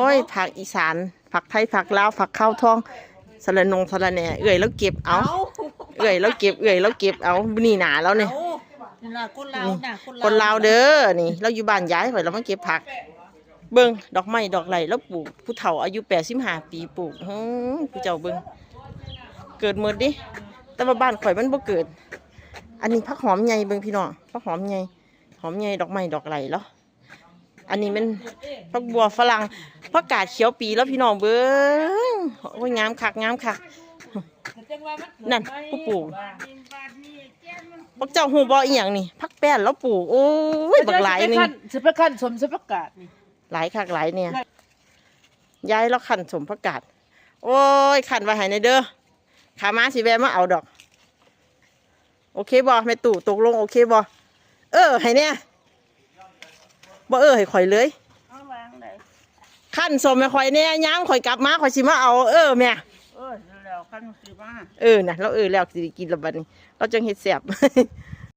ໂອ້ຍ ຜັກອີສານ ຜັກໄທ ຜັກລາວ ຜັກຂາວທອງ ສະລະນົງສະລະແໜ່ ເອື້ອຍລາວເກັບເອົາ ເອົ້າ ເອື້ອຍລາວເກັບ ເອື້ອຍລາວເກັບເອົາ ນີ້ໜ້າລາວນີ້ ເອົາ ນີ້ນະ ຄົນລາວນະ ຄົນລາວ ຄົນລາວເດີ ນີ້ລາວຢູ່ບ້ານຍາຍຂ້ອຍ ລາວມາເກັບຜັກ ເບິ່ງດອກໄມ້ດອກໄຫຼລາວປູກ ຜູ້ເຖົ້າອາຍຸແປດສິບຫ້າປີປູກ ເຮີ້ຍ ຜູ້ເຈົ້າເບິ່ງ ເກີດໝົດເດ້ ແຕ່ວ່າບ້ານຂ້ອຍມັນບໍ່ເກີດ ອັນນີ້ຜັກຫອມໃຫຍ່ ເບິ່ງພີ່ນ້ອງ ຜັກຫອມໃຫຍ່ ຫອມໃຫຍ່ ດອກໄມ້ດອກໄຫຼລາວ ອັນນີ້ແມ່ນຜັກບົວຝຣັ່ງ ຜັກກາດຂຽວປີລາວ ພີ່ນ້ອງເບິ່ງ ໂອ້ຍ ງາມຄັກ ງາມຄັກ ນັ້ນຜູ້ປູກ ພວກເຈົ້າຮູ້ບໍ່ ອີ່ຫຍັງນີ້ ຜັກແປ້ນລາວປູກ ໂອ້ຍ ບັກຫຼາຍໜຶ່ງ ຊິໄປຄັ້ນ ຊິໄປຄັ້ນສົ້ມໃສ່ຜັກກາດນີ້ ຫຼາຍຄັກຫຼາຍແນ່ ຍາຍລາວຄັ້ນສົ້ມຜັກກາດ ໂອ້ຍ ຄັ້ນໄວ້ໃຫ້ແດ່ເດີ ຂ້າມາຊິແວ່ມາເອົາດອກ ໂອເຄບໍ່ແມ່ຕູ້ ຕົກລົງໂອເຄບໍ່ ເອີ ໃຫ້ແດ່ ບໍ່ເອີໃຫ້ຂ້ອຍເລີຍ ເອົາວາງໄດ້ ຄັ້ນສົ້ມໃຫ້ຂ້ອຍແດ່ ຍາມຂ້ອຍກັບມາຂ້ອຍຊິມາເອົາ ເອີແມ່ ເອີແລ້ວ ຄັນຊິມາ ເອີນະ ລາວເອີແລ້ວ ຊິໄດ້ກິນລະບັດນີ້ ລາວຈັ່ງເຮັດແຊບ